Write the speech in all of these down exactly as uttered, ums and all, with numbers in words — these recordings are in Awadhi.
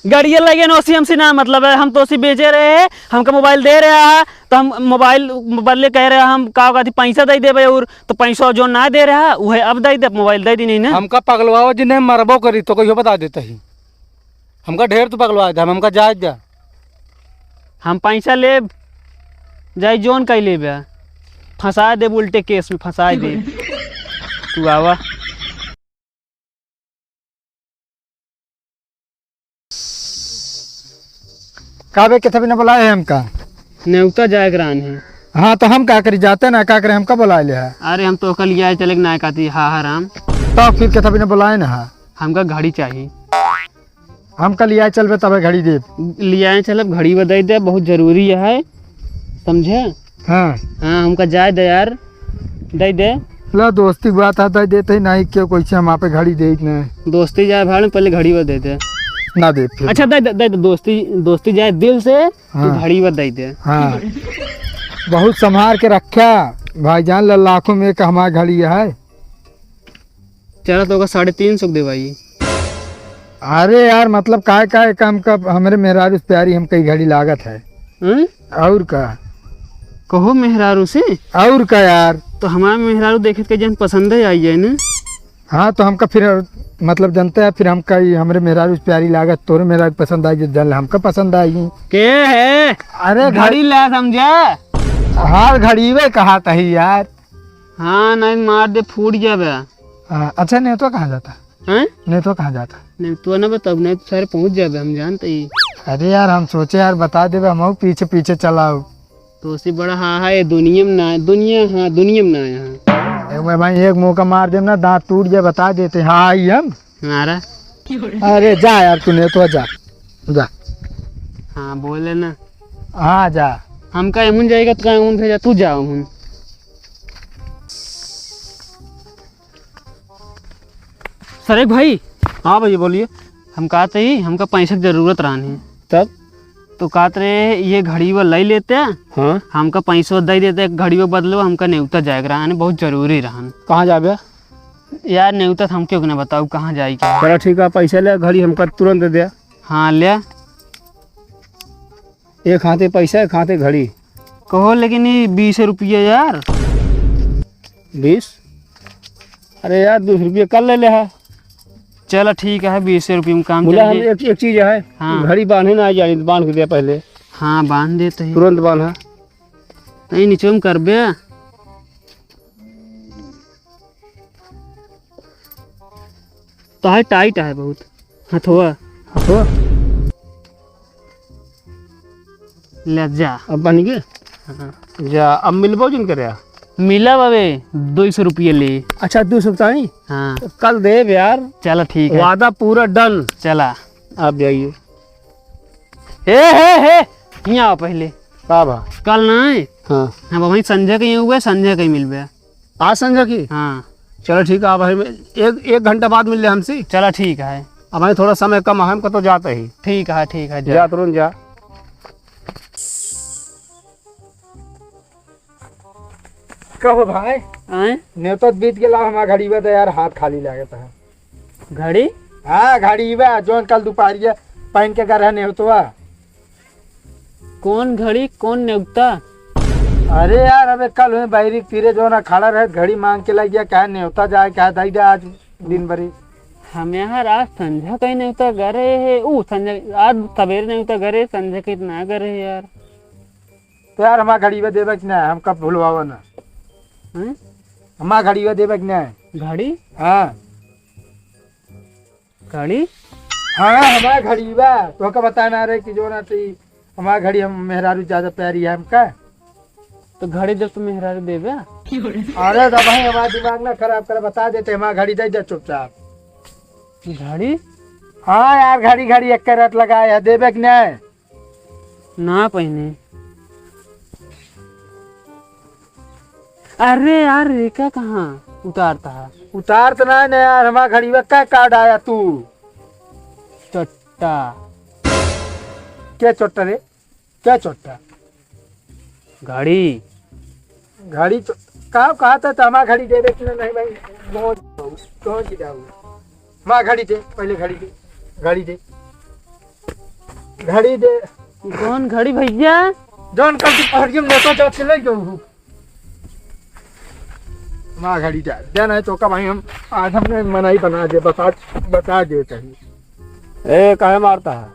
गड़िया लगे ना, ओसी हमसे ना मतलब है, हम तो ओसी बेचे रहे हैं, हमका मोबाइल दे रहा है, तो हम मोबाइल बदले कह रहे हैं, हम का कहती पैसा दे देबे और तो पैसा जो ना दे रहा, उहे अब दे दे, मोबाइल दे दी नहीं ना। हमका पगलवावा जी नहीं मरबो करी तो कहियो बता देता ही। हमका ढेर तू पगलवा दे, हम हमका जाए जा। हम पैसा लेब, जाई जोन कई लेबे, फंसा देब उल्टे केस में, फंसा देब। तू आवा। का बे, केथा बिना बुलाए है हमका? नेउता जाए के रहन है। हाँ, तो हम का करी, जाते ना, का करे, हमका बुलाए ले है। अरे, हम तो ओकर लियाए चले के ना कहती, हा, हा, राम। तो फिर केथा बिना बुलाए ना है? हमका घड़ी चाही। हमका लियाए चलबे तबे घड़ी देब। लियाए चलब, घड़ी बदई दे, बहुत जरूरी है, समझे? हाँ। हाँ, हमका जाए दे यार, दे दे। ला, दोस्ती के बात है, दे देते ही नहीं, क्यों, कैसे हम आपे घड़ी दे ही नहीं। दोस्ती जाए भाड़ में, पहले घड़ी वो दे दे। ना दे फिर। अच्छा, दे दे, दे दे, दोस्ती, दोस्ती जाए दिल से, तू हाँ। घड़ी वो दे दे। हाँ। बहुत संभाल के रखा भाईजान, ला, लाखों में एक हमार घड़ी है। चला, तो ओका साढ़े तीन सौ के देवाई। अरे यार, मतलब, काय, काय काम का, हमरे मेहरारू से प्यारी हमका ई घड़ी लागत है। हैं? और का? कहो मेहरारू से? और का यार? तो हमार मेहरारू देखे के जन पसंद है, आई है ना? हाँ, तो हमका फिर, मतलब, जनते हैं, फिर हमका ई हमरे मेहरारू से प्यारी लागत, तोरे मेहरारू के पसंद आई, जन हमका पसंद आई। के है? अरे, घड़ी घड़ी ला, समझा? हाँ, घड़ी वे कहा तही यार। हाँ, नहीं मार दे, फूट जाबे। हाँ, अच्छा, नेतवा कहाँ जाता? हैं? नेतवा कहाँ जाता? नेतवा ना बताओ, नहीं तो सारे पहुँच जाबे, हम जानते ही। अरे यार, हम सोचे यार, बता देबे, हम पीछे पीछे चलाओ। तो उसी बड़ा हाँ, हाँ, ये दुनिया में ना, दुनिया, हाँ, दुनिया में ना आया, हाँ। ए, मैं भाई, एक मौका मार देम ना, दांत टूट जाए, बता देते, हाँ, आई हम। हमारा? अरे जा यार, तू नेतवा जा, जा। हाँ, बोले ना। हाँ, जा। हमका एमुन जाएगा, तो का एमुन भेजा, तू जा एमुन। सरेक भाई। हाँ भैया, बोलिए। हम कहते ही, हमका पैसा की जरूरत रहन है। तब? तो कहत रहे, ये घड़ी वो ले लेते, हाँ। हमका पैसा दे देते, घड़ी वो बदलो, हमका नेवता जाए के रहन, बहुत जरूरी रहन। कहाँ जाबे? यार, नेवता तो हम क्यों ना बताऊ, कहाँ जाए के? चलो ठीक है, पैसा ले, घड़ी हमका तुरंत दे दे। हाँ, ले। एक हाथे पैसा, एक हाथे घड़ी। कहो, लेकिन ये बीस रुपया यार। बीस? अरे यार, बीस रुपया कल ले ले है। चलो ठीक है, बीस रुपया में काम बोला चल हम जाए। एक, एक चीज है, हाँ। घड़ी बांधे ना आ जाए, बांध के दे पहले। हाँ, बांध देते हैं। तुरंत बांधा। नहीं, नीचे में करबे। तो है, टाइट है बहुत। हथवा। हथवा? ले जा। अब बन गए? हाँ। जा, अब मिलबो जिन करे? मिला बाबे, दो सौ रुपये ले। अच्छा, दो सौ बताई? हाँ। तो कल देब यार। चला, ठीक है। वादा पूरा डन। चला। आप जाइए। हे, हे, हे, हियाँ आओ पहले। का बा? कल ना है? हाँ। हम वहीं संजय के यहाँ हुए, संजय के ही मिलबे। आज संझा की? हाँ। चलो ठीक है, अब हम एक, एक घंटा बाद मिल ले हमसे। चला ठीक है। अब हमें थोड़ा समय कम है, हम कतो जाते ही। ठीक है, ठीक है, जा। जा तुरंत जा। कहो भाई, आए? नेवता त बीत गेला, हमार घड़ी बा त यार हाथ खाली लागत है। घड़ी? हाँ, घड़ी बा, जौन कल दोपहरिया पहन के गए रहे नेवतवा। कौन घड़ी, कौन नेवता? अरे यार, अबे कल हुए बैरी के तीरे जो ना खड़ा रहे, घड़ी मांग के लग गया, कहा नेवता जाए, कहा दई दे आज दिन भरी। हम यहाँ रात संझा कहीं नेवता गए रहे है, ऊ संझा, आज सवेरे नेवता गए रहे, संझा के इतना गए रहे यार। तो यार, हमार घड़ीवा देबे कि ना, हमका भुलवावा ना। हैं? हमार घड़ीवा देबे कि ना? घड़ी? हाँ। घड़ी? हाँ, हमार घड़ी बा। तोहका बताना रहे कि जो ना ती, हमार घड़ी हम मेहरारू ज्यादा प्यारी है हमका। तो घड़ी जब तो मेहरारू देबे। अरे तो भाई, हमार दिमाग ना खराब करे, बता देते, हमार घड़ी दे दे चुपचाप। घड़ी? हाँ यार, घड़ी, घड़ी एक के रट लगाए है, देबे कि नहीं? ना पहने। अरे यार, रेखा कहाँ उतारता है? उतार तो ना, ना यार, हमार घड़ीवा का काट आया तू? चोट्टा। क्या चोट्टा रे? क्या चोट्टा? घड़ी। घड़ी चो-, का कहा था, तो हमार घड़ी देबे कि ना, नहीं भाई, पहुँच जाऊ, पहुँच जाऊ। हमार घड़ी दे, पहले घड़ी दे, घड़ी दे। घड़ी दे। कौन घड़ी भैया? जौन कल दुपहरिया में लेके जाके ले गयो हूँ। हमार घड़ी दे, दे नहीं तो का भाई हम आज हमने मनई बना दे, बता, बता दे चाहिए। ए, काहे मारता है?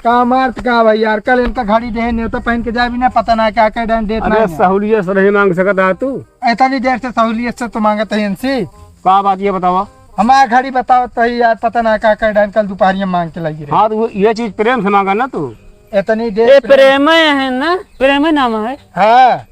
का मारत का भाई यार, कल इनका घड़ी दे, नेवता पहन के जाए भी ना, पता ना क्या कह डाइन देत अरे, ना। सहूलियत से नहीं मांग सकता है तू? इतनी देर से सहूलियत से तो मांगत है इनसे। का बात ये बतावा? हमार घड़ी बतावत है यार, पता ना का कह डाइन, कल दुपहरिया मांग के लाई रहे। हाँ, तो वो, ये चीज प्रेम से मांगा ना तू। इतनी देर ए, प्रेम प्रेम है ना, प्रेम नाम है। हाँ।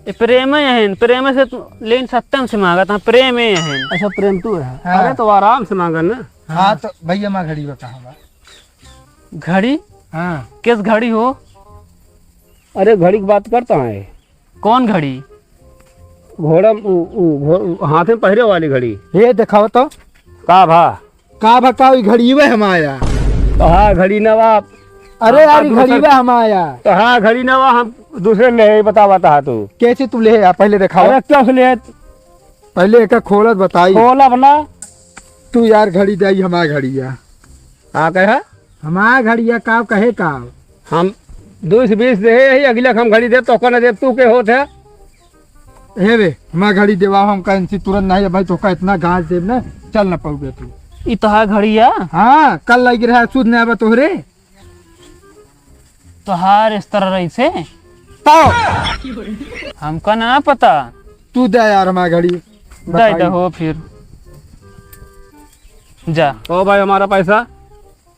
ए, प्रेम है, प्रेम से तू लेन सत्यम से मांगत है, प्रेम है। अच्छा, प्रेम तू है। हाँ। अरे, तो आराम से मांगा ना। हाँ, तो भैया, हमार घड़ी बता, हमार। घड़ी? हाँ। किस घड़ी हो? अरे, घड़ी की बात करता है। कौन घड़ी? घोड़ा, उ, उ, घो-, हाथ में पहिरे वाली घड़ी। ये दिखाओ तो। का भा? का भा, का ई घड़ी वे हमारा? तो हाँ, घड़ी ना बा। अरे हाँ, यार, ई दूसर-, घड़ी वे हमारा। तो हाँ, घड़ी ना बा, हम दूसरे ले, बता, बता तू। कैसे तू ले आ, पहले दिखाओ। अरे, क्यों से ले? पहले एका खोलत बताई। खोला बना। तू यार घड़ी दे, ई हमार घड़ी है। हाँ, कहे? हमार घड़ी है, का कहे का? हम दो सौ बीस दे ही, अगला हम घड़ी दे, तो कौन दे, तू के होत है? हे बे, हमार घड़ी देवा, हम कहें सी तुरंत नहीं है भाई, तो का इतना गाज देब ना, चल ना पाऊबे तू। ई तोहार घड़ी है? हाँ, कल लग रहा है, सूद नहीं आवा तोहरे। तोहार इस तरह रही से? तो हमका ना पता। तू दे यार हमार घड़ी। दे बताई। दे हो फिर। जा। ओ भाई, हमारा पैसा।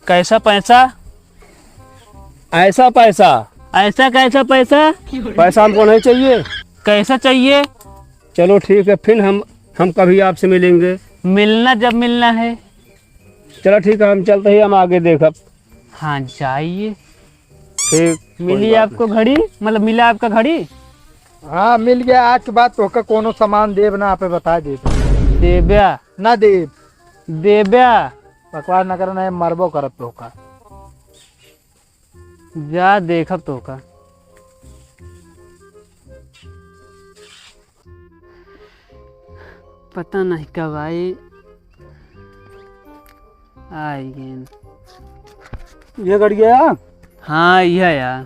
कैसा पैसा? ऐसा पैसा। ऐसा कैसा पैसा? पैसा हमको नहीं चाहिए। कैसा चाहिए? चलो ठीक है, फिर हम, हम कभी आपसे मिलेंगे। मिलना जब मिलना है। चलो ठीक है, हम चलते ही हम आगे देखब। हाँ, जाइए। ठीक, कोई मिली बात आपको नहीं। घड़ी, मतलब, मिला आपका घड़ी? हाँ, मिल गया। आज के बाद तोहका कोनो सामान देब ना, आपे बता देब। देब्या? ना देब। देब्या? बकवास ना कर, ना मरबो करब तोहका। जा देखब तोहका। पता नहीं कब आई, आई गेन। ये गड़िया है? हाँ, यह यार।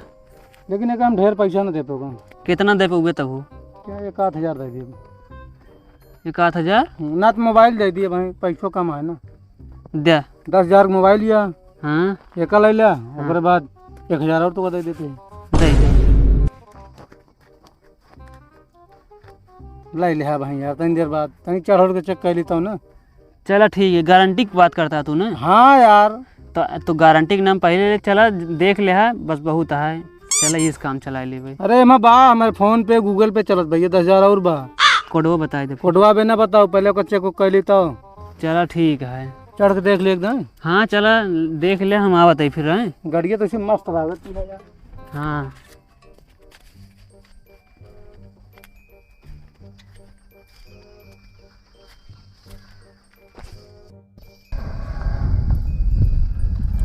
लेकिन एक हम ढेर पैसा ना दे पाऊंगा। कितना दे पाओगे तब हो? क्या, एक आध हजार दे दिए। एक आध हजार? हम्म, ना तो मोबाइल दे दिए भाई, पैसों कम है ना। दे। दस हजार का मोबाइल लिया। हाँ। एक ले लिया, हाँ। ओकरे बाद एक हजार और तो दे देते हैं। दे दे। लाई ले, हाँ भाई यार, तनी देर बाद, तनी चढ़ उढ़ के चेक कर लेता हूँ ना। चला ठीक है, गारंटी की बात करता तू ना? हाँ यार। तो, तो गारंटी के नाम पहले ले चला, देख ले, हाँ, बस बहुत है। चला, इस काम चला ले भाई। अरे, एमा बा, हमारे फोन पे, गूगल पे चलत भैया, दस हजार और बा। कोडवा बताई दे। कोडवा बे ना बताओ, पहले ओकर चेक उक कर लेता हूँ। चला ठीक है। चढ़ के देख ले एकदम। हाँ, चला देख ले, हम आवत है फिर, हैं? गड़िया तो ऐसे मस्त लागत है यार। हाँ।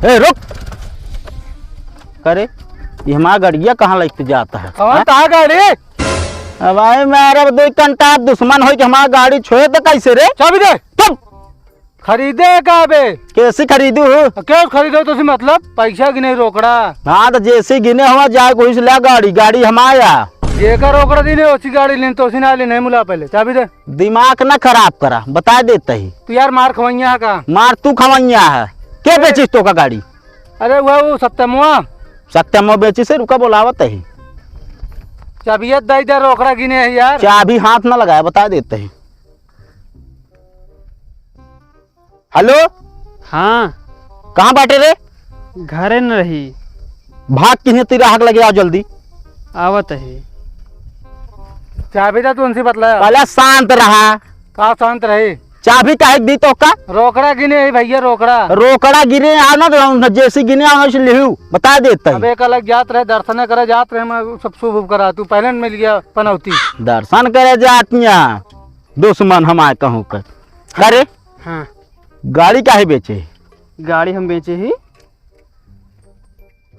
ए, रुक। करे, ये हमारा गड़िया कहाँ लेके जाता है? कौन हाँ? कहाँ गाड़ी? अब आए, मेरा दो कंटाप दुश्मन हो कि हमारा गाड़ी छोड़े तो कैसे रे? चाबी दे। चुप। खरीदे का बे? कैसे खरीदू हो? क्या खरीदो तो सी मतलब? पैसा गिने रोकड़ा। हाँ, तो जैसे गिने हुआ जाए कोई से ला गाड़ी, गाड़ी हमारा। जेकर रोकड़ा दीने, उसी गाड़ी लेन तो उसी ना लेने, मुला पहले। चाबी दे। दिमाग ना खराब करा, बता देता ही। तू यार मार खवैया है का? मार तू खवैया है। के बेचिस तो का गाड़ी? अरे वो, वो सत्यमुआ। सत्यमुआ बेचिस है, रुका बोलावत ही। चाबियत दे दे, रोकड़ा गिने है यार। चाबी हाथ ना लगाए, बता देता ही। हेलो। हाँ। कहाँ बाटे रे? घरे न रही। भाग किहे तेरा हक लगे, आओ जल्दी। आवत है। चाबी दा तू उनसे बतला। पहले शांत रहा। का शांत रही? चाबी काहे दी तो का? रोकड़ा गिने है भैया, रोकड़ा। रोकड़ा गिने आओ ना, तो जैसे गिने आओ ना, उसे लिहू, बता देता ही। अबे कल जात रहे, दर्शन करे जात रहे, मैं सब शुभ उभ करा, तू पहले न मिल गया पनौती। दर्शन करे जातिया, दुश्मन हमारे कहूँ कर। करे? हाँ। गाड़ी काहे बेचे? गाड़ी हम बेचे ही।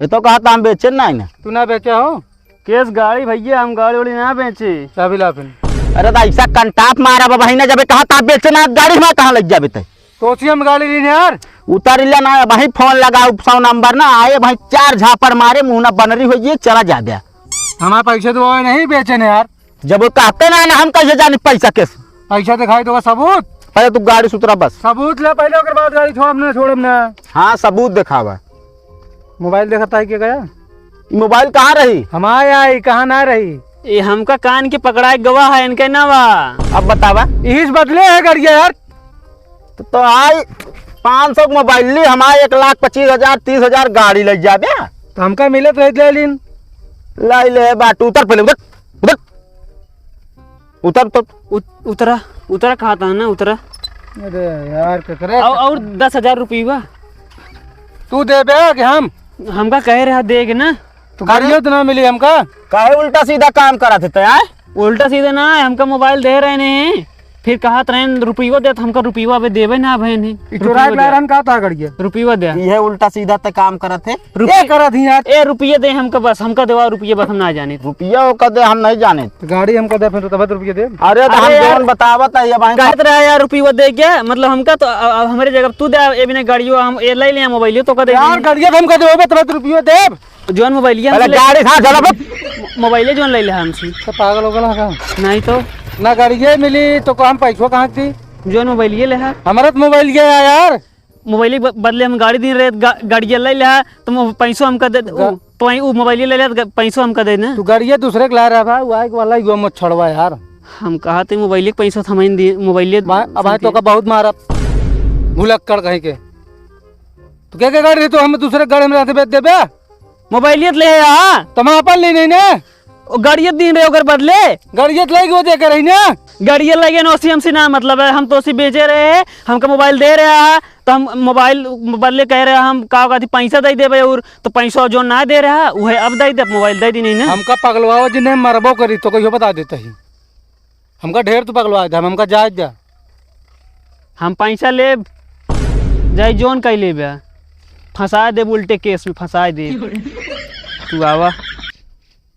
ये तो कहा था हम बेचे ना है ना। तू ना बेचे हो? केस गाड़ी भैया, हम गाड़ी वाड़ी ना बेचे। चाबी ला फिर। अरे तो ऐसा कंटाप मारा बाबा ही ना, जब कहा था बेचे ना, गाड़ी हमारे कहाँ लग जाबे ते? तो उसी हम गाड़ी लेने यार। उतर ले ना, अबहीं फोन लगाओ, सौ नंबर ना आए, अबहीं चार झापड़ मारे, मुँह ना बनरी होइ जाए, चला जा बे। हमार पैसा तो वो नहीं बेचे ने यार। जब वो कहते ना, ना हम कैसे जानी पैसा केस? पैसा दिखाई दो सबूत। पहले तू गाड़ी से उतरा बस। सबूत ले पहले, ओकर बाद गाड़ी छोड़ब ना, छोड़ब ना। हाँ, सबूत दिखावा। मोबाइल देखत है के गया? ई मोबाइल कहाँ रही? हमारे आई, कहाँ ना रही? ये हमका कान के पकड़ाए गवा है, इनके ना बा। अब बतावा। इस बदले है गड़िया यार। तो, तो आई पाँच सौ के मोबाइल ली, हमारे एक लाख पच्चीस हजार, तीस हजार गाड़ी लग जाबे। तो हमका मिले तो ले लीन। लाई ले बाटू, उतर पहले, उतर, उतर। उतर, उतर। उत-, उतरा, उतरा कहा था ना, उतरा। अरे यार, ककरे और, और दस हजार रुपया। तू देबे कि हम? हमका कहे रहा देगे ना। तो गाड़ियो तो ना मिली हमका। काहे उल्टा सीधा काम करत है तै, आय? उल्टा सीधा ना, हमका मोबाइल दे रहे ने, फिर कहत रहे रुपयो देत, हमका रुपयो अबे देबे ना भैन है। ई चोराए रुपयो ला दे। रहन का था गड़िया? रुपयो दे। इहे उल्टा सीधा तै काम करत है। रुपये ये करत ही यार। ए, रुपये दे हमका बस, हमका देवा रुपये बस, हम ना जाने। रुपया ओका दे, हम नहीं जाने। तो गाड़ी हमका दे, फिर तो तब रुपये दे। अरे, तो हम अरे यार, जौन बतावत है, ये भाई कहत रहा यार, रुपये दे क्या? मतलब, हमका तो, अ, अ, हमरे जगह तू दे, ए बिना गाड़ियो हम, ए, ले ले मोबाइलियो तो का दे यार, दी। गाड़िया तो हमका देबे, तब रुपये दे। जौन मोबाइलिया पहले हमसे ले गाड़ी से चला बे। मोबाइले जौन ले ले हमसे। तो पागल हो गया का? नहीं तो। ना गाड़िया मिली, तो को हम पैसो कहाँ से दी? जौन मोबाइलिया ले है। हमारा तो मोबाइल गया यार। मोबाइल ब-, बदले हम गाड़ी दिन रहे, गा-, गाड़िया ले ले, तो मो-, पैसो हमका दे, गा-, उ, पै-, उ मोबाइल ले ले, तो ग-, पैसो हमका दे ना। तू गाड़िया दूसरे के ला रहा बा, वो आए के वाला ही वो मत छोड़वा यार। हम कहा थे मोबाइल के पैसो थमाइन दिए, मोबाइल बा-, अब भाई तो का बहुत मारब, भुलक्कड़ कहीं के। तू क्या, क्या गाड़ी रही, तो हम दूसरे गाड़ी में रहते बेच देबे? मोबाइल ले है, हाँ। तो हम अपन ले नहीं ना। ओ, गाड़िया दीन रहे ओकर बदले। गाड़िया तो लगे वो देके रही ना। गाड़िया लगे ना, ओसी हमसे ना मतलब है, हम तो ओसी बेचे रहे हैं, हमका मोबाइल दे रहा है, तो हम मोबाइल बदले कह रहे हैं, हम का कहती पैसा दे देबे और तो पैसा जो ना दे रहा, वह अब दे दे, मोबाइल दे दी नहीं ना। हमका पगलवाओ जिन्हें मरबो करी तो कहियो बता देता ही। हमका ढेर तू पगलवा दे, हम हमका जाए दे। हम पैसा लेब, जाई जौन कई लेबे, फंसा देब उल्टे केस में, फंसा देब। तू आवा।